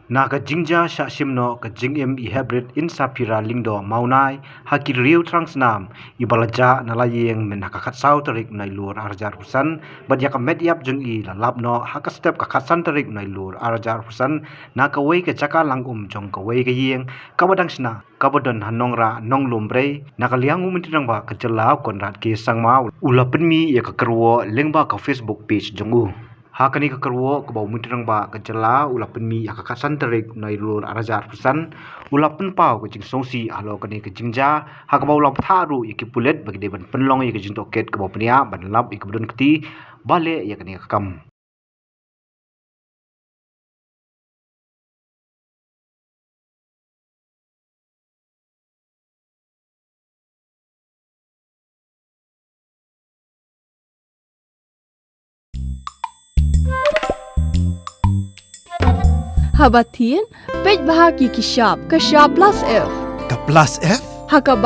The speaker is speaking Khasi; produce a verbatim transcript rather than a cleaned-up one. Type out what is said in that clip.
Na ka jingjia shah shim noh ka jingim i Heprit Insaphira Lyngdoh Mawnai ha ki riew thrang snam, i ba la jah na la ïing myn ha ka khatsaw tarik Nailur arhajar arphew san, bad ïa ka met ïap jong i la lap noh ha ka step ka khatsan tarik Nailur arhajar arphew san, na kawei ka jaka lang um jong kawei ka ïing kaba dang shna, kaba don ha Nongrah Nonglumbrei, na ka liang u Myntri Rangbah ka jylla Conrad K Sangma u la pynmih ïa ka kyrwoh lyngba ka Facebook page jong u. Ha kane ka kyrwoh kaba u Myntri Rangbah ka jylla u la pynmih ha ka khatsan tarik Nailur arhajar arphew san, u la pynpaw ka jingsngewsih halor kane ka jingjia, ha kaba u la bthah ruh ïa ki pulit ba ki dei ban pynlong ïa ka jingtohkit kaba pynïap ban lap ïa kaba don kti ba leh ïa kane ka kam. Haba thied, peit bha ïa ki shap, ka shap plus F. Ka plus F? Ha kaba